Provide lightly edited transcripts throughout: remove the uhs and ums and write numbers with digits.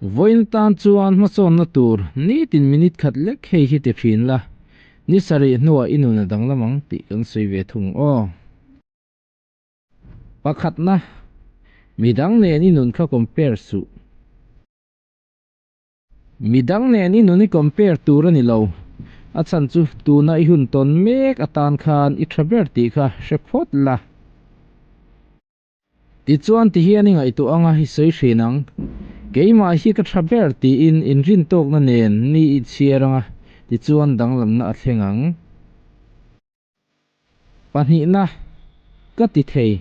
Vawiin tan chuan hmasawnna tur nitin minute khat lek hei hi ti thin la, ni sarih hnuah i nun a danglam ang tih kan sawi ve thung aw. Pakhatna, midang nen i nun kha compare suh. Midang nen i nun i compare tur a ni lo. A chhan chu tuna i hun tawn mek atan khan i tha ber tih kha hre phawt la. Tichuan tihian i ngaihtuah anga i sawi thin ang. Keimah hi ka tha ber tiin inrintawkna nen ni i chhiar anga tichuan danglamna a thleng ang. Pahnihna, ka ti thei.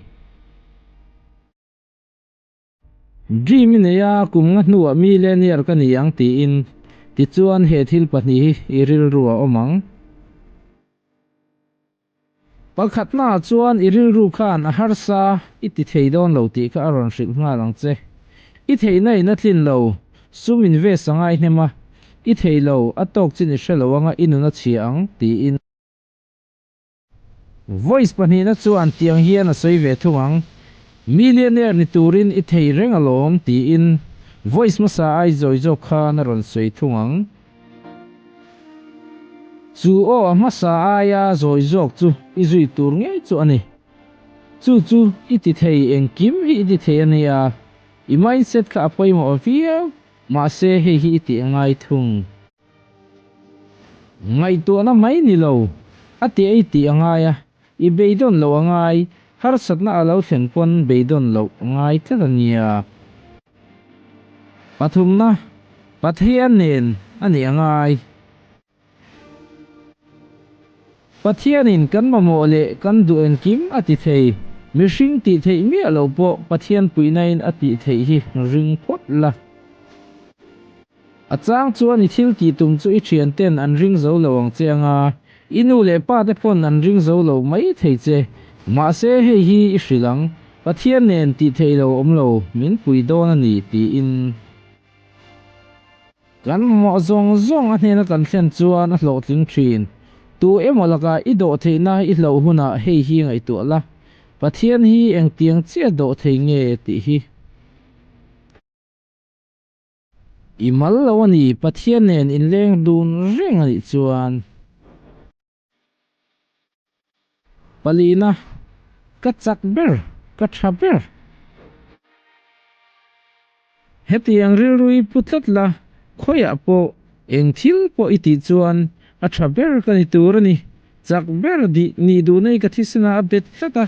Dream i nei a, kum nga hnuah millionaire ka ni ang tiin, tichuan he thil pahnih hi i rilru a awm ang. Pakhatnaah chuan i rilru khan a harsa i ti thei dawn lo tih kha a rawn hrilh nghal ang che. I theihna in a tlin lo, sum invest a ngai hnem a, i thei lo, a tawk chin i hre lo anga i nun a chhia ang tiin. Voice pahnihna chuan tiang hian a sawi ve thung ang, Millionaire ni turin i thei reng alawm tiin voice hmasa ai zawi zawk khan a rawn sawi thung ang. Chu aw a hmasa aia zawi zawk chu i zui tur ngei chu a ni. Chu chu i ti thei engkim hi i ti thei a nia, i mindset kha a pawimawh viau, mahse hei hi i tih a ngai thung. Ngaihtuahna mai ni lo, a ti ei tih a ngai a, i beidawn loh a ngai, harsatna a lo thlen pawn beidawn loh a ngai tlat a nia. Pathumna, Pathian nen a nih a ngai. Pathianin kan mamawh leh kan duh engkim a ti thei, mihring tih theih miah loh pawh Pathian puihnain a tih theih hi ring phawt la. A chang chuan i thil tih tum chu i thian ten an ring zo lo ang che anga, i nu leh pa te pawn an ring zo lo mai thei che. Mahse hei hi i hrilh ang, Pathian nen tih theih lo awm lo, min pui dawn a ni tiin. Kan mamawh zawng zawng a hnena kan thlen chuan a hlawhtling thin. Tu emaw lakah i dawh theihna i hlauh hunah hei hi ngaihtuah la, Pathian hi engtiang chiah dawh thei nge tih hi. I mal lo a ni, Pathian nen inleng dun reng a nih chuan. Palina, Ka chak ber, ka tha ber. Hetiang rilru i pu tlat la, khawiah pawh, eng thil pawh i tih chuan a tha ber ka ni tur a ni. Chak ber dih nih duhna i ka thisena a bet tlat a,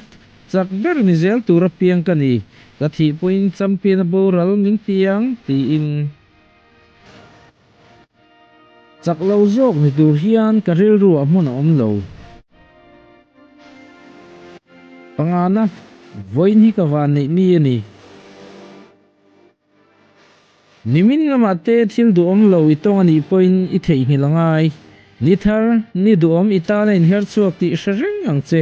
chak ber ni zel tur a piang ka ni, ka thih pawhin champion a boral min ti ang, tiin. Chak lo zawk ni tur hian ka rilru ah hmun a awm lo. Pangana, vawiin hi ka van neih mi a ni. Nimin lamah te thil duhawm lo i tawng a nih pawhin i theihnghilh a ngai. Ni thar, ni duhawm i tana inher chhuak tih hre reng ang che.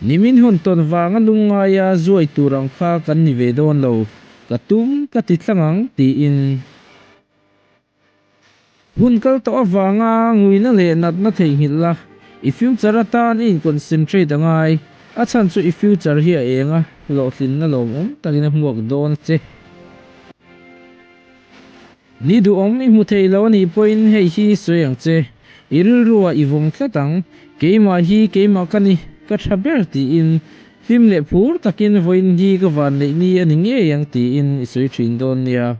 Nimin hun tawn vanga lungngaia zuai tur ang kha kan ni ve dawn lo. Ka tum, ka ti tlang ang, tiin. Hun kal tawh avanga nguina leh natna theihnghilh la, i future atan i inconcentrate a ngai. A chhan chu i future hi a eng a, hlawhtlinna lawmawm takin a hmuak dawn a che. Ni duhawm i hmu thei lo a nih pawhin hei hi sawi ang che, i rilruah i vawng tlat ang, keimah hi keimah ka ni, ka tha ber tiin, hlim leh phur takin vawiin hi ka vanneih ni a ni ngei ang tiin i sawi thin dawn nia.